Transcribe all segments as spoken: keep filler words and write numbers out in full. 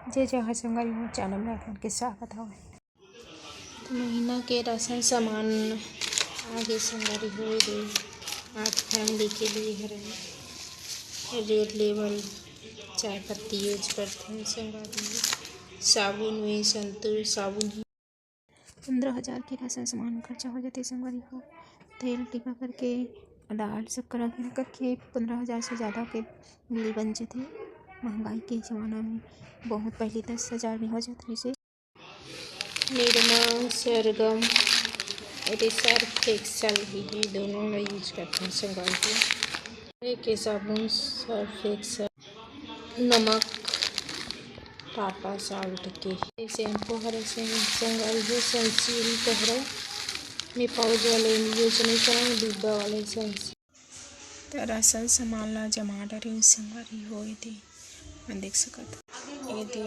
जय जोहार संगवारी हो, चैनल में आप मन के स्वागत हवय। महीना के राशन सामान आगे संगवारी हो, ये दे आठ फैमिली के लिए हरे। रेड लेबल चाय पत्ती यूज करथे संगवारी हो। साबुन में संतूर साबुन ही। पंद्रह हजार के राशन सामान में खर्चा हो जाथे संगवारी हो। तेल टिपा करके, दाल शक्कर वगैरह करके पंद्रह हजार से ज़्यादा के बिल बन जाथे। महंगाई के जमाना में बहुत पहले दस हजार में हो जात रहिसे। निरमा, सरगम, रिसर्फ एक्सल भी है, दोनों ला यूज करथे संगवारी हो। एक के साबुन, सर्फ एक्सल, नमक, टाटा साल्ट के। ये शैम्पू हरे से संगवारी हो, सनसिल्क हरे। मैं पाउच वाले यूज नहीं करंव, डिब्बा वाले सनसिल्क। त राशन सामान ला जमा डरे संगवारी हो, ये दे देख सकत हो। ये दे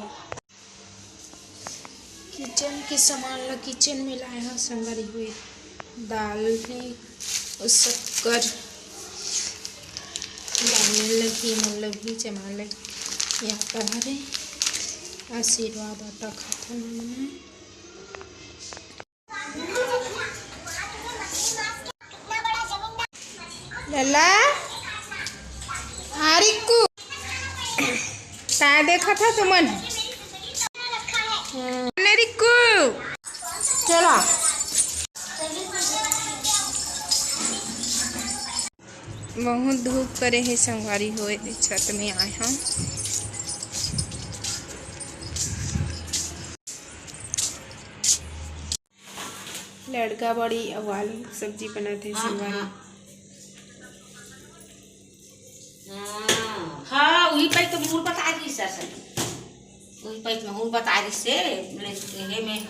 किचन के सामान ला किचन में लाए हव संगवारी हो। दाल हे अउ शक्कर, दाल लगही, मन लगही, जमा लगही। ये आटा हरे, आशीर्वाद आटा खाथन हमन। लला, आ रिक्कू, का देखत ह तुमन? ने रिक्कू, चला। बहुत धूप करे हे संगवारी हो, छत में आए हन। लड़का बड़ी अउ आलू सब्जी बनाथे हाँ, संगवारी। हाँ। हाँ, हाँ, उही पाई तो मुंह बता रही सर, सर। उही पाई तो मुंह बता रही से, ले, हे में